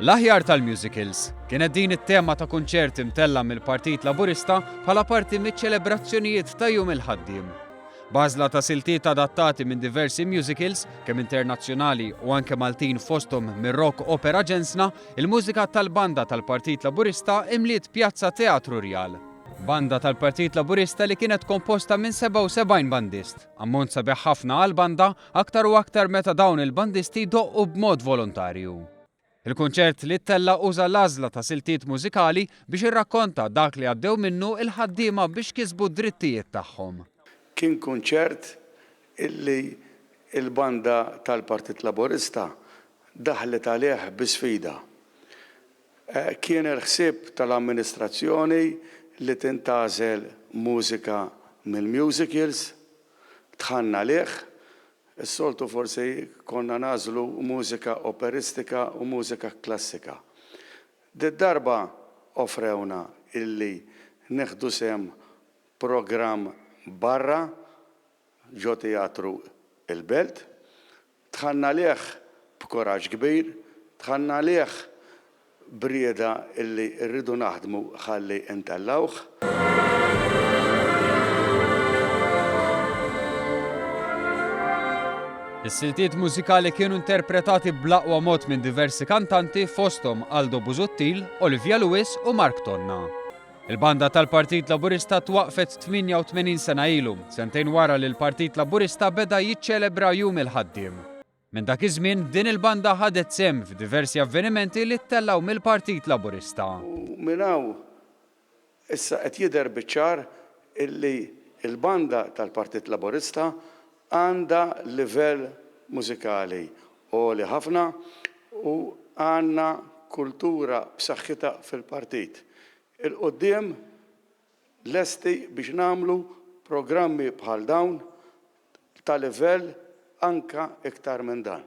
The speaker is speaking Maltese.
L-aħjar tal-musicals. Kienet din it-tema ta' kunċert imtella' mill-Partit Laburista bħala parti miċ-ċelebrazzjonijiet ta' Jum il-Ħaddiem. B'għażla ta' siltiet adattati minn diversi musicals, kemm internazzjonali u anke Maltin fosthom mir-rock opera Ġensna, il-mużika tal-banda tal-Partit Laburista imliet Pjazza Teatru Rjal. Banda tal-Partit Laburista li kienet komposta minn 77 bandist, ammont sabiħ ħafna għal banda aktar u aktar meta dawn il-bandisti jdoqqu b'mod volontarju. Il-kunċert li ttella' uża l-għażla ta' siltiet mużikali biex irrakkonta dak li għaddew minnu l-ħaddiema biex kisbu d-drittijiet tagħhom. Kien kunċert illi l-banda tal-Partit Laburista daħlet għalih bi sfida. Kien il-ħsieb tal-amministrazzjoni li tintgħażel mużika mill-musicals, Dħalna għalih. Is-soltu forsi konna nagħżlu mużika operistika u mużika klassika. Did-darba offrewna illi nieħdu sehem programm barra ġo Teatru il-Belt. Dħalna għalih b'kuraġġ kbir, dħalna għalih b'rieda illi rridu naħdmu ħalli ntellgħuh. Is-siltiet mużikali kienu interpretati bl-aqwa mod minn diversi kantanti fosthom Aldo Busuttil, Olivia Lewis u Mark Tonna. Il-banda tal-Partit Laburista twaqqfet 88 sena ilu, sentejn wara li l-Partit Laburista beda jiċċelebra Jum il-Ħaddiem. Minn dak iż-żmien, din il-banda ħadet sehem f'diversi avvenimenti li ttellgħu mill-Partit Laburista. U minn hawn issa qed jidher biċ-ċar illi l-banda tal-Partit Laburista għandha livell mużikali għoli ħafna u għandna kultura b'saħħitha fil-partit. 'Il quddiem lesti biex nagħmlu programmi bħal dawn ta' livell anke iktar minn dan.